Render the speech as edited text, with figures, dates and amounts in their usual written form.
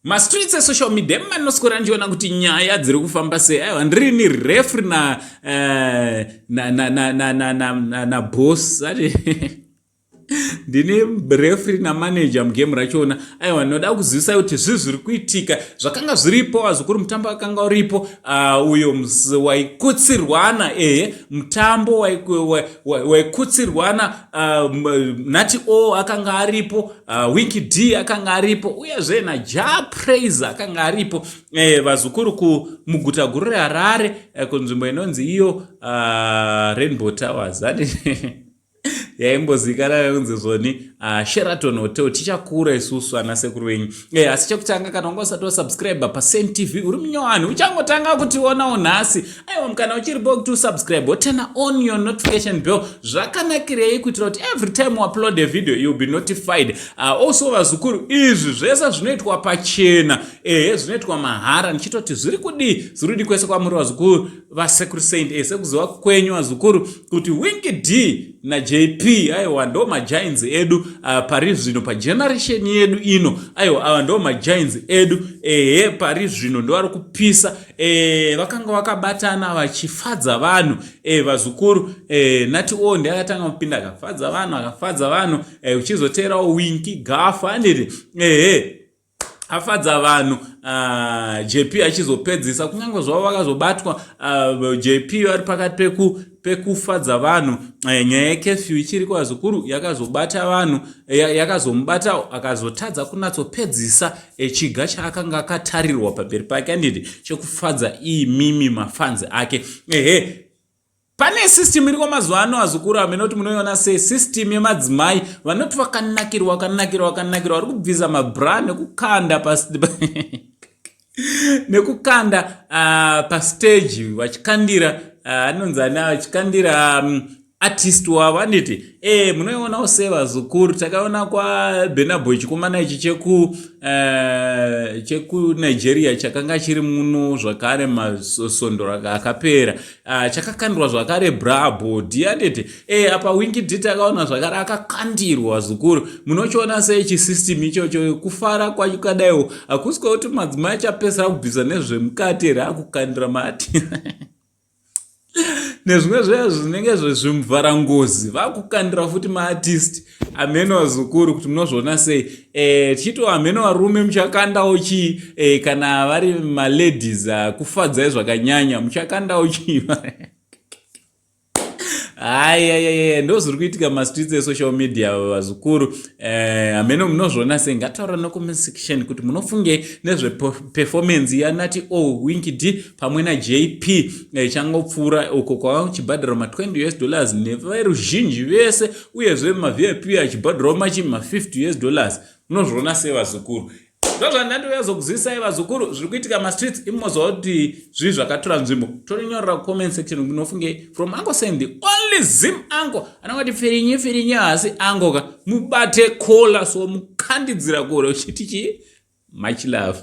Mastreets esocial media emanoswera ndichiona kuti nyaya dziri kufamba sei. Aiwa, ndirini refri na eh, na na na na na na na, na boss ati ndini refri namanager mugame rachona. Aiwa, ndinoda kuzivisai kuti zvii zviri kuitika zvakanga zviripo, vazukuru. Mutambo akanga uripo uyo waikutsirwana, ehe, mutambo waikutsirwana. Nati O akanga aripo, Winky D akanga aripo, uyezve naJah Prayzah akanga aripo, vazukuru, kumuguta guru reHarare, kunzvimbo inonzi iyo Rainbow Towers, ati yaimbozikanwa kunzi zvoni Sheraton Hotel. Tichakura isusu ana sekuru venyu. Asi chekutanga, kana wanga usati wasubscribe paSaint TV, uri munyowani uchangotanga kutionawo nhasi, aiwa, mukana uchiripo kuti usubscribe, woturn on your notification bell. Zvakanakirei? Kuitira kuti every time uupload a video, you'll be notified. Also, vazukuru, izvi zvese zvinoitwa pachena, ehe, zvinoitwa mahara. Ndichitoti zviri kudii, zviri kudii kwese kwamuri, vazukuru vaSekuru Saint? Sekuziva kwenyu, vazukuru, kuti Winky D naJP, aiwa, ndo magiants edu pari zvino pageneration yedu ino. Aiwa, ava ndo magiants edu, ehe, pari zvino ndo vari kupisa. Vakanga vakabatana vachifadza vanhu, vazukuru. Nati O ndiye akatanga kupinda, akafadza vanhu, akafadza vanhu. Uchizoteerawo Winky Gafa, anditi? Ehe, afadza vanhu, JP achizopedzisa. Kunyange zvavo vakazobatwa JP vari pakati pekufadza vanhu, nyaya yecurfew ichiri kwazukuru yakazobata vanhu, yakazomubata, akazotadza kunatsopedzisa chiga chaakanga akatarirwa pamberi pake, anditi, chekufadza imimi mafans ake. Ehe, pane system iriko mazuva ano, azukuru, amene kuti munoiona sei system yemadzimai vanoti vakanakirwa, vakanakirwa, vakanakirwa, vari kubvisa mabra nekukanda pas nekukanda pastage, vachikandira anonzi ani, vachikandira artist wavo, anditi? Munoionawo sei, vazukuru? Takaona kwaBurna Boy, chikomana ichi chekuNigeria chakanga chiri muno zvakare masondo akapera, chakakandwa zvakare bra body, anditi? Apa Winky D takaona zvakare akakandirwa. Vazukuru, munochiona sei chisystem ichocho? Kufara kwakadaiwo hakusi kwekuti madzimai achapesera kubvisa nezvemukati here, akukandira mati nezvimwe zveya zvinenge zvimuvharangozi, vakukandira futi maartist amene? Vazukuru, kuti munozviona sei? Tichiti amene varume muchakandawo chii? Kana vari maladies kufadzai zvakanyanya, muchakandawo chii? Aiaiai, ndo zviri kuitika mastreets esocial media, vazukuru. Hamene munozviona sei? Ngataura necomment section kuti munofungei nezveperformance yaNati O, Winky D pamwe naJP changopfuura uko kwava kuchibhadharwa ma20 US dollars neveruzhinji vese, uyezve maVIP achibhadharwa machi ma50 US dollars. Munozviona sei, vazukuru? Ndozvandandouya vazukuru, zviri kuitika mastreets imoziva kuti zvii zvakatora nzvimbo. Torinyorera comment section munofunge from Uncle Saint, the only Zim uncle anongati ferinye ferinye, asi ango ka mubate kola, so mukandidzira kure uchiti chii. Much love.